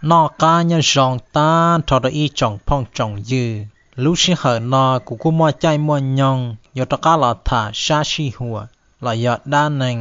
Noj qab nyob zoo tag nrho rau ib tsoom phooj tsoom ywg. Lub sij hawm no kuv kuj muaj caij muaj nyoog yuav rov qab los tham sab sij huam los yog dab neeg,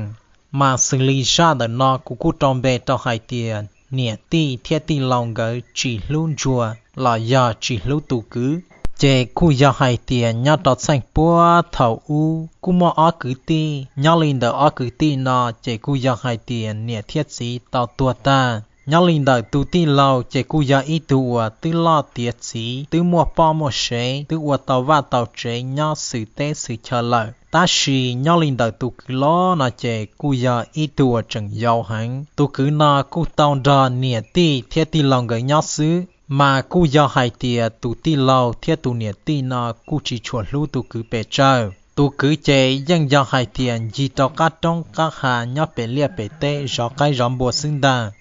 mas xws li zaj ntawm no kuv kuj rau npe rau hais tias niam tij thiab tij laug nkawd tsis hlub ntsuag los yog tsis hlub tus kwv. Ces kuj yog hais tias nyob rau txheej puag thaum ub kuj muaj ob kwv tij, nyob li ntawm ob kwv tij no ces kuj yog hais tias niam thiab txiv tau tuag tag. Nyob li ntawm tus tij laug ces kuj yog ib tug uas twb loj tiav txiv, twb muaj poj muaj sev, twb ua tau vaj tau tsev nyob xws teb xws chaw lawm. Tab sis nyob li ntawm tus kwv los no ces kuj yog ib tug uas tseem yau heev. Tus kwv no kuj tau nrog niam tij thiab tij laug nkawd nyob xwb, mas kuj yog hais tias tus tij laug thiab tus niam tij no kuj tsis tshua hlub tus kwv pes tsawg. Tus kwv ces yeej yog hais tias ncig rau qab roob qab hav nyob pem liaj pem teb zov qaib zov npua xwb ntag.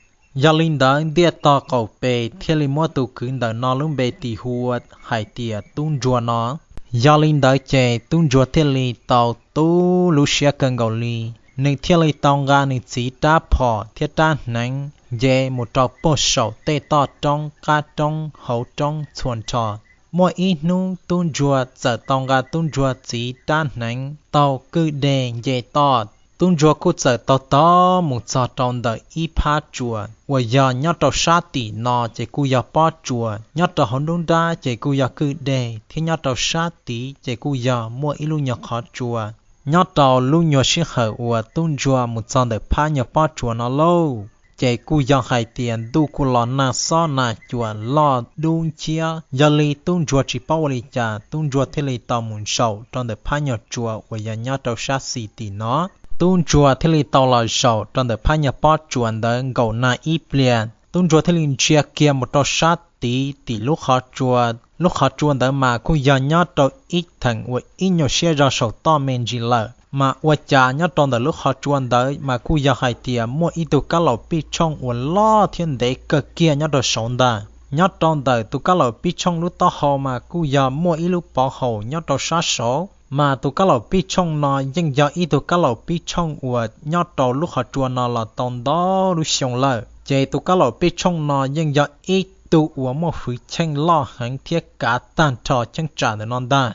Yog li ntawd ntiaj tog qaum pes thiaj li muab tus kwv ntawm no lub npe tis hu ua hais tias tub ntsuag no. Yog li ntawd ces tub ntsuag thiaj li tau tu lub siab kawg nkaus li. Nws thiaj li tau nqa nws txiv rab phom thiab rab hneev nce mus rau puag saum tej toj roob qab roob hauv roob txhua nrho. Muaj ib hnub tub ntsuag txawm tau nqa tub ntsuag txiv rab hneev taug kwj deg nce toj. Tub ntsuag kuj txawm taug taug mus txog rau ntawm ib phab tsua uas yog nyob rau sab tim no ces kuj yog pob tsua, nyob rau hauv nruab nrab ces kuj yog kwj deg thiab nyob rau sab tid ces kuj yog muaj ib lub nyuag qhov tsua. Nyob rau lub nyuag sij hawm uas tub ntsuag mus txog ntawm phab nyuag pob tsua no lauj, ces kuj yog hais tias ntuj kuj los nag xob nag cua loj dub nciab. Yog li tub ntsuag tsis paub ua li cas, tub ntsuag thiaj li tau mus zaum rau ntawm phab nyuag tsua uas yog nyob rau sab xis tim no. Tub ntsuag thiaj li tau los zaum rau ntawm phab nyuag pob tsua ntawd nkaum nag ib pliag, tub ntsuag thiaj li ntsia kiag mus rau sab tid tim lub qhov tsua. Lub qhov tsua ntawd mas kuj yog nyob rau ib theem uas ib nyuag siab zog saum toj me ntsis lawm, mas ua cas nyob rau ntawm lub qhov tsua ntawd mas kuj yog hais tias muaj ib tug kab laum pij tshooj uas loj thiab ntev kawg kiag nyob rau saud ntag. Nyob rau ntawm tus kab laum pij tshooj lub taub hau mas kuj yog muaj ib lub pov haum nyob rau sab saud. Mas tus kab laum pij tshooj no yeej yog ib tug kab laum pij tshooj uas nyob rau lub qhov tsua no los tau ntau lub xyoo lawm, ces tus kab laum pij tshooj no yeej yog ib tug uas muaj hwv cheej loj heev thiab kav tag nrho cheeb tsam ntawm no ntag.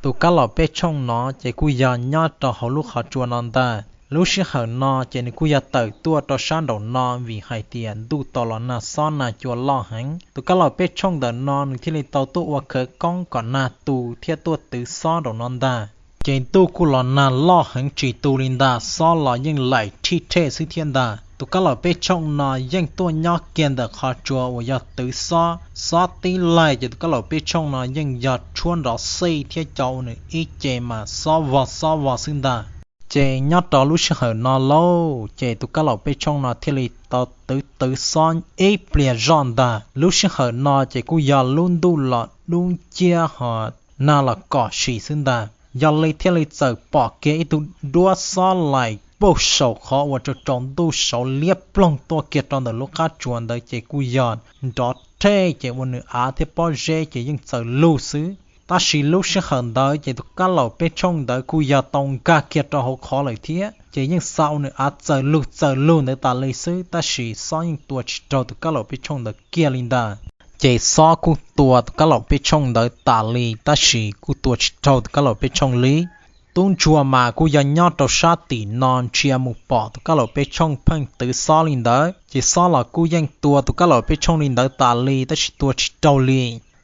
Tus kab laum pij tshooj no ces kuj yog nyob rau hauv lub qhov tsua no ntag. Lub sij hawm no ces nws kuj yog tawm tuaj rau sab nraum no vim hais tias ntuj tau los nag xob nag cua loj heev. Tus kab laum pij tshooj ntawm no nws thiaj li tau tuaj ua khawv koob kom nag tu thiab tuaj twv xob nraum no ntag. Ces ntuj kuj los nag loj heev tsis tu li ntag, xob los yeej laim thij thej xwb thiab ntag. Tus kab laum pij tshooj no yeej tuaj nyob kiag ntawm qhov tsua uas yog twv xob. Xob tib laig ces tus kab laum pij tshooj no yeej yog tshuab nrov xij thiab co ua nws ib ce mas xob vog xob vog xwb ntag. Ces nyob rau lub sij hawm no lauj, ces tus kab laum pij tshooj no thiaj li tau twv twv xob ib pliag zoj ntag. Lub sij hawm no ces kuj yog lub ntuj los dub nciab ho nag los kom sim xwb ntag. Yog li thiaj li txawm pom kiag ib tug duab xob laim puag saum qhov uas rau rau ntuj saud liab ploog tuaj kiag rau ntawm lub qab tsua ntawd ces kuj yog nrov thej ces ua nws av thiab pob zeb ces yeej txawm lug xwb. Tab sis lub sij hawm ntawd ces tus kab laum pij tshooj ntawd kuj yog tau nkag kiag rau hauv qhov lawm thiab, ces yeej xa ua nws av txawm lug txawm lug ntawd tas li xwb, tab sis xob yeej tua tsis raug tus kab laum pij tshooj ntawd kiag li ntag. Ces xob kuj tua tus kab laum pij tshooj ntawd tas li, tab sis kuj tua tsis raug tus kab laum pij tshooj li. Tub ntsuag mas kuj yog nyob rau sab tim no ntsia mus pom tus kab laum pij tshooj pheej twv xob li ntawd, ces xob los kuj yeej tua tus kab laum pij tshooj li ntawd tas li, tab sis tua tsis raug li.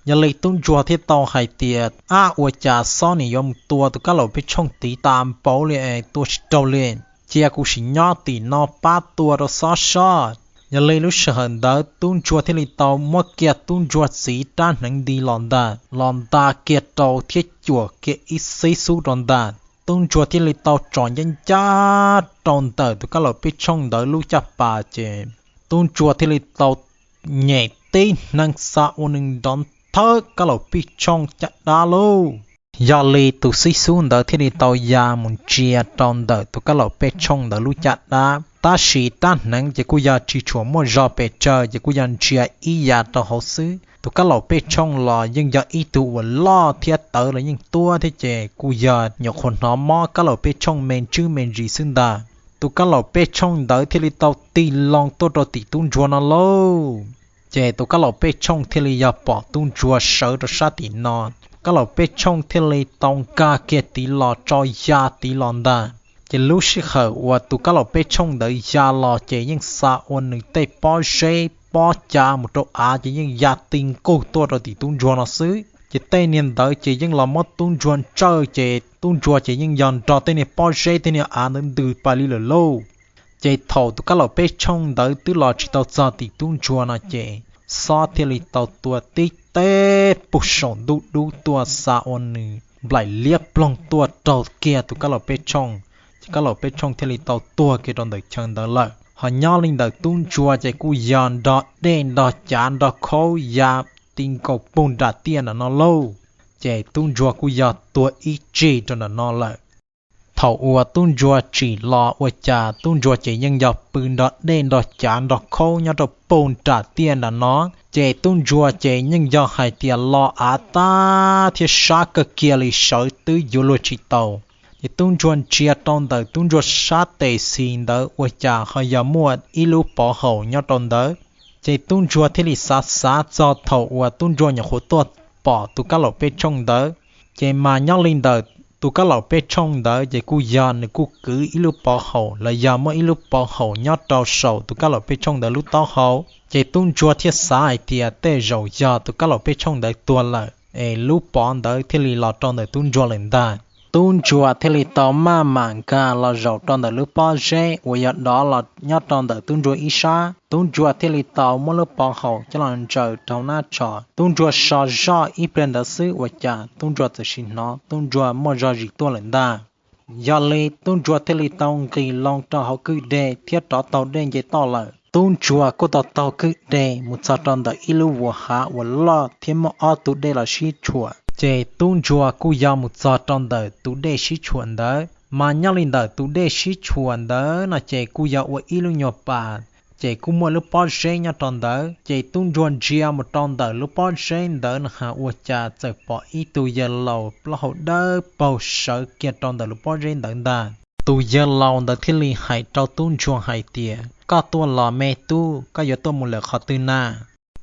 Yog li tub ntsuag thiaj tau hais tias, ab, ua cas xob nim yuav mus tua tus kab laum pij tshooj tid tas npaum li es tua tsis raug li, cia kuv sim nyob tim no pab tua rau xob sob. Yog li lub sij hawm ntawd tub ntsuag thiaj li tau muab kiag tub ntsuag txiv rab hneev nti los ntag, los nta kiag rau thiab cuam kiag ib xib xub rau ntag. Tub ntsuag thiaj li tau tsom ncaj ncaj rau ntawm tus kab laum pij tshooj ntawd lub caj pas, ces tub ntsuag thiaj li tau nyem tib hneev xa ua nws nrov nthawb kab laum pij tshooj caj dab lauj. Yog li tus xib xub ntawd thiaj li tau ya mus ntsia rau ntawm tus kab laum pij tshooj ntawd lub caj dab, tab sis rab hneev ces kuj yog tsis tshua muaj zog pes tsawg, ces kuj yog ntsia ib yav rau hauv xwb. Tus kab laum pij tshooj los yeej yog ib tug uas loj thiab tawv los yeej tuab thiab, ces kuj yog nyuam qhuav hnov mob kab laum pij tshooj me ntsis me ntsis xwb ntag. Tus kab laum pij tshooj ntawd thiaj li tau tig loo tuaj rau tim tub ntsuag no lauj. Ces tus kab laum pej tshooj thiaj li yog pom tub ntsuag sawv rau sab tim no, kab laum pej tshooj thiaj li tau nkag kiag tiv los tso ya tiv los ntag. Ces lub sij hawm uas tus kab laum pej tshooj ntawd ya los ces yeej xa ua nws tej pob zeb pob cav mus rau av ces yeej ya ti nqug tuaj rau tim tub ntsuag no xwb. Ces tej niag ntawd ces yeej los muab tub ntsuag ntsawj ces tub ntsuag ces yeej yog nrog tej niag pob zeb tej niag av ntawd ntws pais li lawm lauj. Ces thaum tus kab laum pej tshooj ntawd twb los tsis tau txog tim tub ntsuag no ces xob thiaj li tau tua tib teg puag saum ntuj dub tuaj xa ua nws nplaim liab ploog tuaj raug kiag tus kab laum pej tshooj. Ces kab laum pej tshooj thiaj li tau tuag kiag rau ntawm chaw ntawd lawm. Ho nyob li ntawm tub ntsuag ces kuj yog nrog dej nrog cav nrog khaub ya ti nkaus puag nram tiaj nram no lauj. Ces tub ntsuag kuj yog tuag ib tsig rau nram no lawm. Thaum uas tub ntsuag tsim los ua cas tub ntsuag ces yeej yog pw nrog dej nrog cav nrog khaub nyob rau puag nram tiaj nram no. Ces tub ntsuag ces yeej yog hais tias lo av tag thiab sab kawg kiag li sawv twb yuav luag tsis tau. Ces tub ntsuag ntsia rau ntawm tub ntsuag sab tes xis ntawd ua cas ho yog muaj ib lub pov haum nyob rau ntawd. Ces tub ntsuag thiaj li xav xav txog thaum uas tub ntsuag nyuam qhuav tuaj pom tus kab laum pej tshooj ntawd. Ces mas nyob li ntawm tus kab laum pej tshooj ntawd ces kuj yog nws kuj kwv ib lub pov haum los yog muaj ib lub pov haum nyob rau saum tus kab laum pej tshooj ntawd lub taub hau. Ces tub ntsuag thiaj xav hais tias tej zaum yog tus kab laum pej tshooj ntawd tuag lawm es lub pov ntawd thiaj li los rau ntawm tub ntsuag lawm ntag. Tub ntsuag thiaj li tau maj mam nkag los zaum rau ntawm lub pob zeb uas yog dov los nyob rau ntawm tub ntsuag ib sab. Tub ntsuag thiaj li tau muab lub pov haum coj los ntsaws rau nab tshos. Tub ntsuag so zoj ib pliag ntawd xwb ua cas tub ntsuag txawm sim hnov tub ntsuag muaj zog zis tuaj lawm ntag. Yog li tub ntsuag thiaj li tau nqis loo rau hauv kwj deg thiab rov taug dej nce toj lawm. Tub ntsuag kuj tau taug kwj deg mus txog rau ntawm ib lub vuas hav uas loj thiab muaj ob tug dej los sib tshuam. Ces tub ntsuag kuj yog mus txog rau ntawm tus dej sib tshuam ntawd, mas nyob li ntawm tus dej sib tshuam ntawd no ces kuj yog ua ib lub nyuag pas, ces kuj muaj lub pob zeb nyob rau ntawd. Ces tub ntsuag ntsia mus rau ntawm lub pob zeb ntawd no ha ua cas txawm pom ib tug yawg laus plaub hau dawb paug sawv kiag rau ntawm lub pob zeb ntawd ntag. Tus yawg laus ntawd thiaj li hais rau tub ntsuag hais tias, koj tuaj los me tub, koj yuav tuaj mus lawm qhov twg na?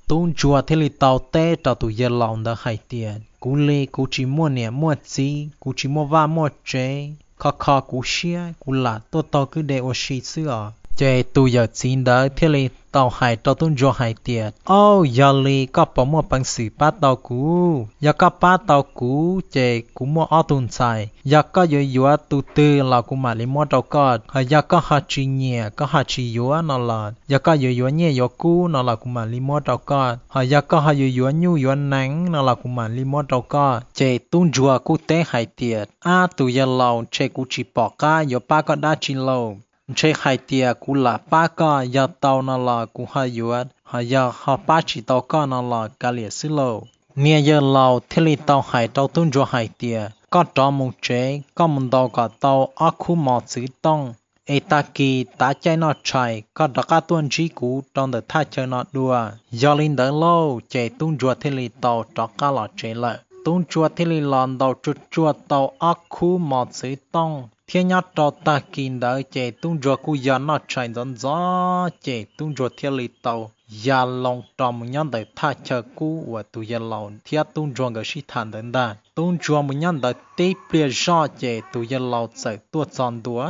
Tub ntsuag thiaj li tau teb rau tus yawg laus ntawd hais tias, kuv li kuv tsis muaj niam muaj txiv, kuv tsis muaj vaj muaj tsev, kho kho kuv siab kuv lam tuaj taug kwj deg ua si xwb os. Ces tus yawm txiv ntawd thiaj li tau hais rau tub ntsuag hais tias, au, yog li koj puas muaj peev xwm pab tau kuv? Yog koj pab tau kuv ces kuv muaj ob tug ntxhais, yog koj yuav yuav tus twg los kuv mam li muab rau koj. Hos yog koj ho tsis nyiam, koj ho tsis yuav no los, yog koj yuav yuav nyiaj yuav kub no los kuv mam li muab rau koj. Hos yog koj ho yuav yuav nyuj yuav nees no los kuv mam li muab rau koj. Ces tub ntsuag kuj teb hais tias, ab, tus yawg laus, ntshe kuv tsis pom qab yuav pab koj dab tsi lauj. Ntshe hais tias kuv lam pab koj, yog tau no los kuv ho yuav, hos yog ho pab tsis tau koj no los kav liam xwb lauj. Niag yawg laus thiaj li tau hais rau tub ntsuag hais tias, koj rov mus tsev, koj mus ntaus kom tau ob khub mos txwv tooj, es tag kis tav caij noj tshais koj rov qab tuaj ntsib kuv rau ntawm thaj chaw no dua. Yog li ntawd lauj, ces tub ntsuag thiaj li tau rov qab los tsev lawm. Tub ntsuag thiaj li los ntaus tsuag tsuag tau ob khub mos txwv tooj, thiab nyob rau tag kis ntawd ces tub ntsuag kuj yog noj tshais ntxov ntxov ces tub ntsuag thiaj li tau ya loo rau mus nyob ntawm thaj chaw kub uas tus yawg laus thiab tub ntsuag nkawd sib tham ntawd ntag. Tub ntsuag mus nyob ntawd tib pliag zoj ces tus yawg laus txawm tuaj txog ntua.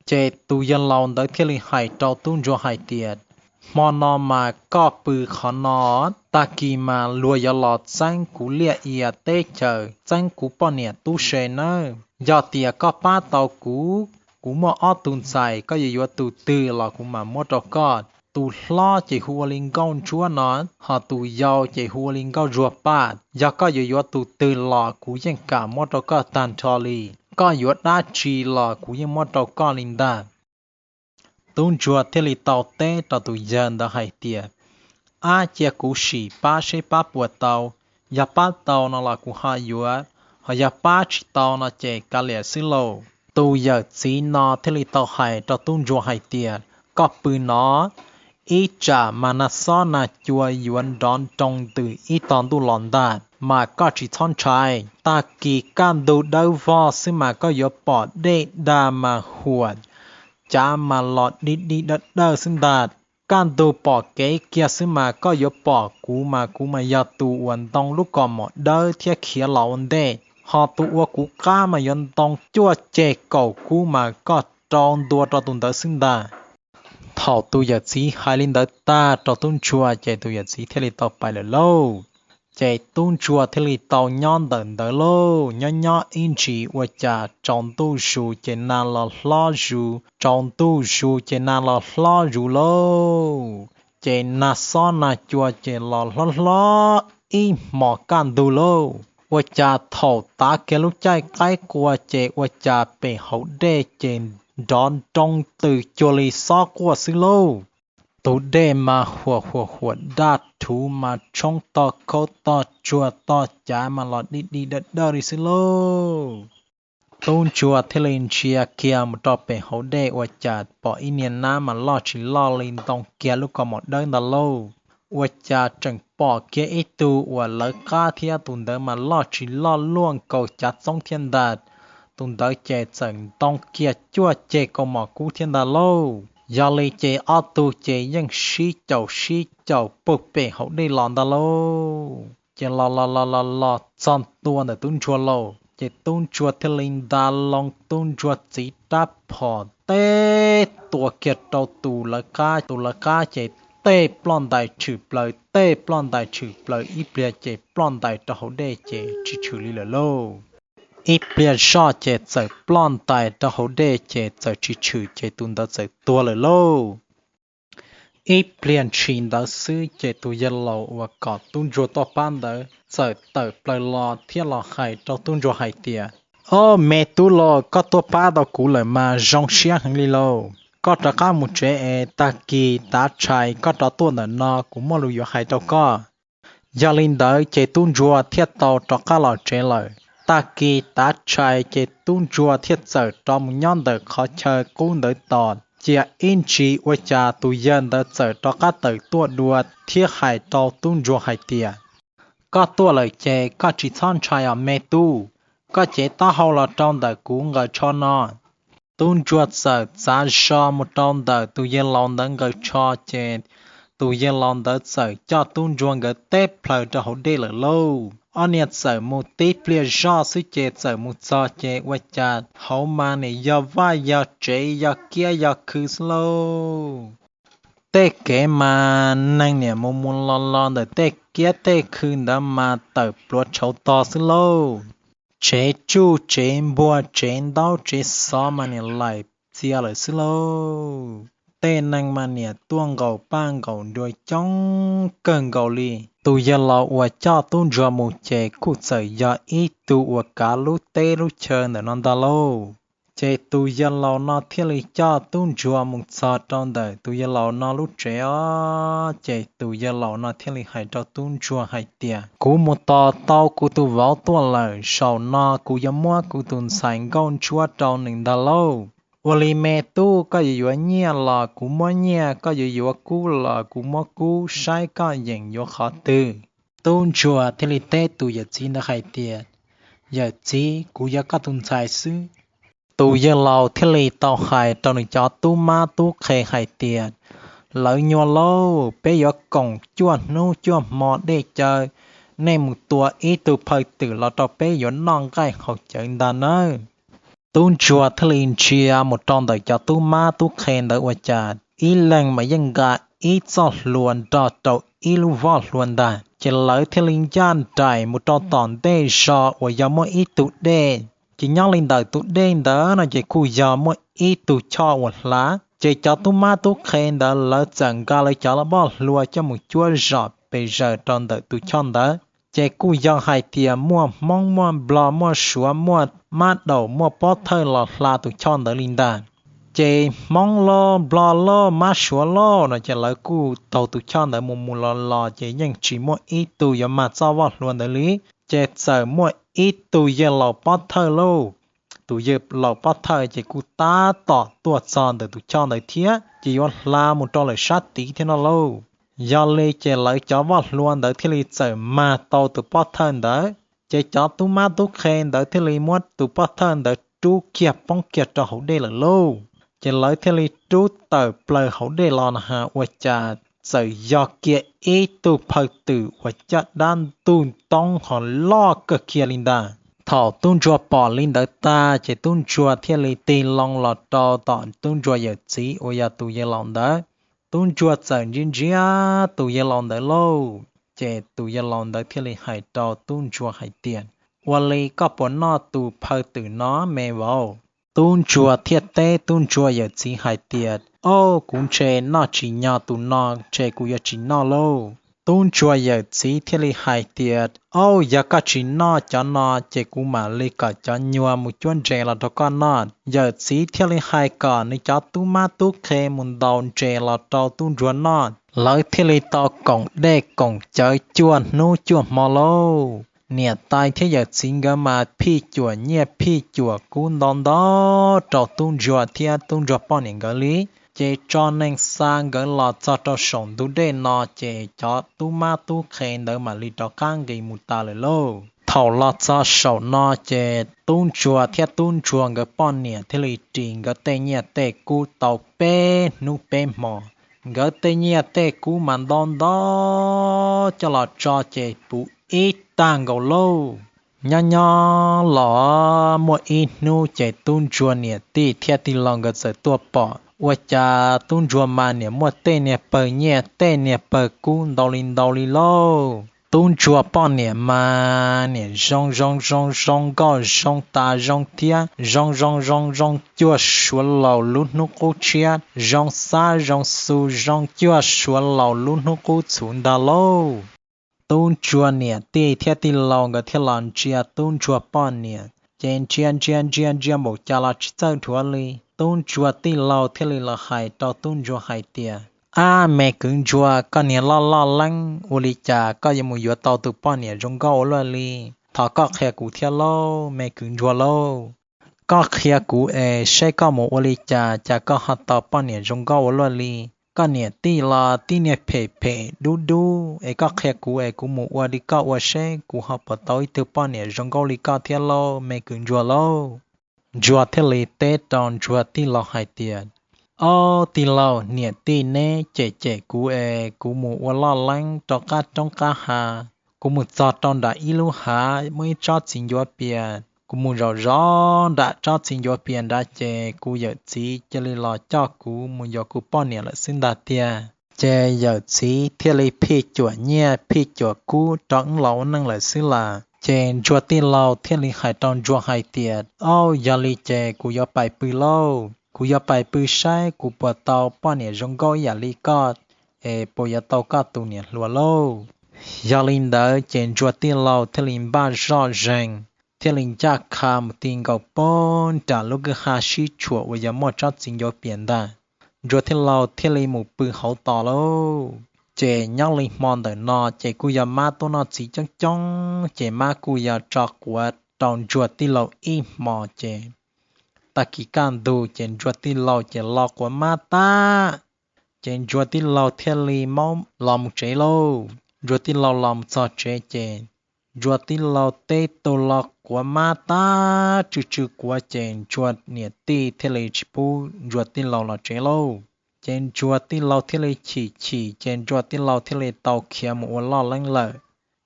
Ces tus yawg laus ntawd thiaj li hais rau tub ntsuag hais tias, hmo no mas koj pw qhov no, tag kis mas luag yuav los txeeb kuv liaj ia teb chaws, txeeb kuv poj niam tub se nawb. Yog tias koj pab tau kuv, kuv muaj ob tug ntxhais, koj yuav yuav tus twg los kuv mam muab rau koj. Tus hlob ces hu ua li Nkauj Ntsuab no, hos tus yau ces hu ua li Nkauj Zuag Paj. Yog koj yuav yuav tus twg los kuv yeej kam muab rau koj tag nrho li. Koj yuav dab tsi los kuv yeej muab rau koj li ntag. Tub ntsuag thiaj li tau teb rau tus yawg ntawd hais tias, ab, cia kuv sim pab seb pab puas tau. Yog pab tau no los kuv ho yuav, hos yog pab tsis tau no ces kav liam xwb lauj. Tus yawm txiv no thiaj li tau hais rau tub ntsuag hais tias, koj pw no, ib tsam mas nag xob nag cua yuav nrov nroo ntws ib tog ntuj los ntag, mas koj tsis txhob ntshai. Tag kis kaj ntug dawb vog xwb mas koj yuav pom dej dag mas huam, cav mas los dig dig dawj dawj xwb ntag. Kaj ntug pom kev kiag xwb mas koj yuav pom kuv mas kuv mas yog tus uas ntoo lub kaus mom dawb thiab khiav los ua ntej, ho tus ua kuv qab mas yuav ntoo cuaj ceg kaum kub mas koj rau ntua rau tus ntawd xwb ntag. Thaum tus yawm txiv hais li ntawd tag rau tub ntsuag ces tus yawm txiv thiaj li tau pais lawm lauj. Ces tub ntsuag thiaj li tau nyob ntawm ntawd lauj, nyob nyob ib ntsis ua cas tsaus ntuj zus ces nag los hlob zus, tsaus ntuj zus ces nag los hlob zus lauj. Ces nag xob nag cua ces los hlob hlob ib hmos kaj ntug lauj. Ua cas thaum tav kiag lub caij qaib qua ces ua cas pem hauv dej ces nrov nroo tws cuag li xob quaj xwb lauj. Tus dej mas huam huam huam, daj rhuv mas tshoob tog khaub tog tsuag tog cav mas los dig dig dawj dawj li xwb lauj. Tub ntsuag thiaj li ntsia kiag mus rau pem hauv dej ua cas pom ib niag nab mas loj tsis loj li ntoo kiag lub kaus mom dawb ntag lauj. Ua cas tseem pom kiag ib tug uas lawv qab thiab, tus ntawd mas loj tsis loj luaj nkaus cav txoob thiab ntag. Tus ntawd ces txawm ntoo kiag cuaj ceg kaus mom kub thiab ntag lauj. Yog li ces ob tug ces yeej sib caum sib caum puag pem hauv dej los ntag lauj. Ces los los los los los txog ntua ntawm tub ntsuag lauj, ces tub ntsuag thiaj li nta loo tub ntsuag txiv rab phom teb tua kiag rau tus lawv qab, tus lawv qab ces tej ploj ntais tshwm plaws, tej ploj ntais tshwm plaws, ib pliag ces ploj ntais rau hauv dej ces tsis tshwm li lawm lauj. Ib pliag zoj ces txawm ploj ntais rau hauv dej ces txawm tsis tshwm ces tus ntawd txawm tuag lawm lauj. Ib pliag ntshis ntawd xwb ces tus yawg laus uas kom tub ntsuag tuaj pab ntawd txawm tawm plaws los thiab los hais rau tub ntsuag hais tias, Ob, me tub los, koj tuaj pab tau kuv lawm mas zoo siab heev li lauj. Koj rov qab mus tsev es tag kis tav tshais koj rov tuaj ntawm no kuv muaj lus yuav hais rau koj. Yog li ntawd ces tub ntsuag thiaj tau rov qab los tsev lawm. Tag kis tav tshais ces tub ntsuag thiaj txawm rov mus nyob ntawm qhov chaw qub ntawd tos, cia ib ntsis ua cas tus yawg ntawd txawm rov qab tawm tuaj dua thiab hais rau tub ntsuag hais tias, Koj tuaj lawm ces koj tsis txhob ntshai os me tub, koj cev taub hau los rau ntawm kuv nqaws tsho no. Tub ntsuag txawm txav zog mus rau ntawm tus yawg laus ntawd nqaws tsho ces tus yawg laus ntawd txawm coj tub ntsuag nkawd teb plaws rau hauv dej lawm lauj. Ob niag txawm mus tib pliag zoj xwb ces txawm mus txog ces ua cas hauv mas niam yog vaj yog tsev yog kiab yog khw xwb lauj. Tej kev mas neeg niam mus mus los los ntawm tej kiab tej khw ntawd mas tawm pluav tshauv tog xwb lauj. Tsev tsuj tsev npuag tsev ntaub tsev xov mas niam laim txia lawm xwb lauj. Tej neeg mas niam tuaj nqaus paj nqaus nruas coob kawg nkaus li. Tus yawg laus uas coj tub ntsuag mus ces kuj txawm yog ib tug uas kav lub teb lub chaw ntawm no ntag lauj. Ces tus yawg laus no thiaj li coj tub ntsuag mus txog rau ntawm tus yawg laus no lub tsev os. Ces tus yawg laus no thiaj li hais rau tub ntsuag hais tias, Kuv mus tos tau kuv tus vauv tuaj lawm, zaum no kuv yuav muab kuv tus ntxhais nkauj ntsuab rau nws ntag lauj. Ua li me tub, koj yuav yuav nyiaj los kuv muab nyiaj, koj yuav yuav kub los kuv muab kub, saib koj yeem yuav qhov twg. Tub ntsuag thiaj li teb tus yawm txiv ntawd hais tias, Yawm txiv, kuv yuav koj tus ntxhais xwb. Tus yawg laus thiaj li tau hais rau nws cov tub mab tub qhe hais tias, Lawv nyuag lauj, peb yuav koom cuaj hnub cuaj hmo dej cawv, nej mus tua ib tug phaw twm los rau peb yuav noj nqaij haus cawv ntag nawb. Tub ntsuag thiaj li ntsia mus rau ntawm cov tub mab tub qhe ntawd ua cas ib leeg mas yeej nqa ib txoj hlua nrog rau ib lub voj hlua ntag. Ces lawv thiaj li ncaj nraim mus rau tom ntej zog uas yog muaj ib tug dej. Ces nyob li ntawm tus dej ntawd no ces kuj yog muaj ib tug choj uas hlav. Ces cov tub mab tub qhe ntawd lawv txawm nqa lawv cov voj hlua coj mus cuab zom pes zaws rau ntawm tus choj ntawd. Ces kuj yog hais tias muaj Hmoob muaj Nplog muaj Suav muaj mab daum muaj pob thawj los hla tus choj ntawd li ntag. Ces Hmoob lauj, Nplog lauj, mab Suav lauj no ces lawv kuj taug tus choj ntawd mus mus los los ces yeej tsis muaj ib tug yuav mag txoj voj hlua ntawd li. Ces txawm muaj ib tug yawg laus pob thawj lauj. Tus yawg laus pob thawj ces kuj tab tom tuaj txog ntawm tus choj ntawd thiab, ces yuav hla mus rau lawm sab tid thiab no lauj. Yog li ces lawv cov voj hlua ntawd thiaj li txawm mag tau tus pob thawj ntawd. Ces cov tub mab tub qhe ntawd thiaj li muab tus pob thawj ntawd rub kiag poob kiag rau hauv dej lawm lauj. Ces lawv thiaj li rub tawm plaws hauv dej los na has ua cas txawm yog kiag ib tug phaw twm uas caj dab ntuj ntoob ho loj kawg kiag li ntag. Thaum tub ntsuag pom li ntawd tag ces tub ntsuag thiaj li tig loo los rau tom tub ntsuag yawm txiv uas yog tus yawg laus ntawd. Tub ntsuag txawm ntsia ntsia tus yawg laus ntawd lauj, ces tus yawg laus ntawd thiaj li hais rau tub ntsuag hais tias, ua li koj puas noj tus phaw twm no me vauv? Tub ntsuag thiaj teb tub ntsuag yawm txiv hais tias, au, kuv ntshe noj tsis nyog tus no, ntshe kuv yuav tsis noj lauj. Tub ntsuag yawm txiv thiaj li hais tias, au, yog koj tsis noj cov no ces kuv mam li kom cov nyuag mus cuab ntses los rau koj noj. Yawm txiv thiaj li hais kom nws cov tub mab tub qhe mus ntaus ntses los rau tub ntsuag noj. Lawv thiaj li tau koom dej koom cawv cuaj hnub cuaj hmo lauj. Niam tais thiab yawm txiv nkawd mas phij cuam nyiaj phij cuam kub ntau ntau rau tub ntsuag thiab tub ntsuag poj niam nkawd li. Ces tso neeg xa nkawd los txog rau saum ntug dej no ces cov tub mab tub qhe ntawd mam li rov qab nqis mus tas lawm lauj. Thaum los txog saum no ces tub ntsuag thiab tub ntsuag nkawd poj niam thiaj li ris nkawd tej nyiaj tej kub tau peb hnub peb hmo. Nkawd tej nyiaj tej kub mas ntau ntau coj los tso ces puv ib tag nkaus lauj. Nyob nyob los muaj ib hnub ces tub ntsuag niam tij thiab tij laug nkawd txawm tuaj pom ua cas tub ntsuag mas niam muaj tej niag pawg nyiaj tej niag pawg kub ntau li ntau li lauj. Tub ntsuag poj niam mas niam zoo zoo zoo zoo nkauj zoo tas zoo thiab zoo zoo zoo zoo cuag Suav laus lub hnub qub tshiab, zoo xab zoo xu zoo cuag Suav laus lub hnub qub txhuv ntag lauj. Tub ntsuag niam tij thiab tij laug nkawd thiaj los ntsia tub ntsuag poj niam, ces ntsia ntsia ntsia ntsia npaum cas los tsis txawj dhuav li. Tub ntsuag tij laug thiaj li los hais rau tub ntsuag hais tias, ab, me kwv ntsuag, koj niag loj loj leeb, ua li cas koj yuav mus yuav tau tus poj niam zoo nkauj ua luaj li? Thov koj qhia kuv thiab lauj, me kwv ntsuag lauj. Koj qhia kuv es saib koj mus ua li cas, cas koj ho tau poj niam zoo nkauj ua luaj li. Koj niam tij los tib niag phem phem dub dub, es koj qhia kuv es kuv mus ua li koj ua seb kuv ho puas tau ib tug poj niam zoo nkauj li koj thiab lauj, me kwv ntsuag lauj. Ntsuag thiaj li teb rau ntsuag tij laug hais tias, ob, tij laug, niam tij neb cem cem kuv es kuv mus ua loj leeb rau qab roob qab hav, kuv mus txog rau nram ib lub hav muaj ib tsob txiv ncuav pias, kuv mus zaum zov nram tsob txiv ncuav pias nrad ces kuv yawm txiv cia li los coj kuv mus yuav kuv poj niam lawm xwb ntag tiag. Ces yawm txiv thiaj li phij cuam nyiaj phij cuam kub rau wb los ua neej lawm xwb las. Ces ntsuag tij laug thiaj li hais rau ntsuag hais tias, ob, yog li ces kuv yuav pais pw lauj, kuv yuav pais pw saib kuv puas tau poj niam zoo nkauj ib yam li koj, es puas yuav tau koj tus niam hluas lauj. Yog li ntawd ces ntsuag tij laug thiaj li npaj zoj zeeg, thiaj li ncaj qha mus ti nkaus poob nram lub kwj ha sib tshuam uas yog muaj tsob txiv ncuav pias ntag. Ntsuag tij laug thiaj li mus pw hauv tos lauj. Ces nyob li hmo ntawm no ces kuj yog mab tuaj noj txiv coob coob, ces mab kuj yog tso quav rau ntsuag tij laug ib hmos ces tag kis kaj ntug ces ntsuag tij laug ces lo quav mab tag, ces ntsuag tij laug thiaj li maub los mus tsev lauj. Ntsuag tij laug los mus txog tsev ces ntsuag tij laug teb tus lo quav mab tag tsw tsw quav ces ntsuag niam tij thiaj li tsis pub ntsuag tij laug los tsev lauj. Ces ntsuag tij laug thiaj li chim chim ces ntsuag tij laug thiaj li tau khiav mus ua loj leeb lawm.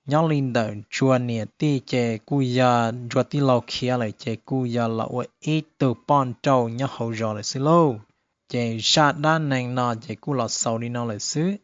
Nyob li ntawm ntsuag niam tij ces kuj yog ntsuag tij laug khiav lawm ces kuj yog los ua ib tug poj nrauj nyob hauv zos lawm xwb lauj. Ces zaj dab neeg no ces kuj los xaus li no lawm xwb.